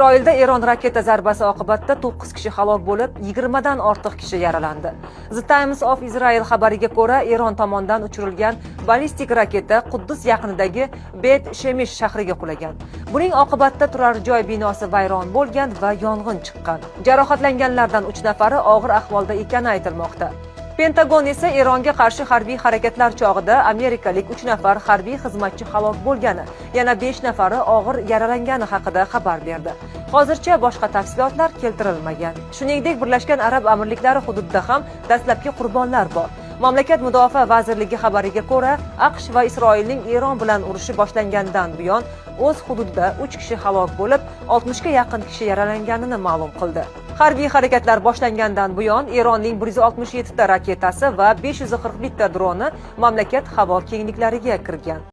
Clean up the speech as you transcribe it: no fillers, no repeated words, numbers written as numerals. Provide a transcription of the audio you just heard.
Isroilda Eron raketa zarbasi oqibatida 9 kishi halok bo'lib, 20 dan ortiq kishi yaralandi. The Times of Israel xabariga ko'ra, Eron tomonidan uchirilgan ballistik raketa Quddus yaqinidagi Bet Shemish shahriga qulagan. Buning oqibatida turar joy binosi vayron bo'lgan va yong'in chiqqan. Jarohatlanganlardan 3 nafari og'ir ahvolda ekani aytilmoqda. Pentagon esa Eronga qarshi harbiy harakatlar chog'ida amerikalik 3 nafar harbiy xizmatchi halok bo'lgani, yana 5 nafari og'ir yaralangani haqida xabar berdi. Hozircha boshqa tafsilotlar keltirilmagan. Shuningdek, Birlashgan Arab Amirliklari hududida ham dastlabki qurbonlar bor. Mamlakat mudofaa vazirligi xabariga ko'ra, AQSh va Isroilning Eron bilan urushi boshlangandan buyon o'z hududida 3 kishi halok bo'lib, 60 ga yaqin kishi yaralanganini ma'lum qildi. Harbiy harakatlar boshlangandan buyon Eronning 167 ta raketasi va 541 ta droni mamlakat havo kengliklariga kirgan.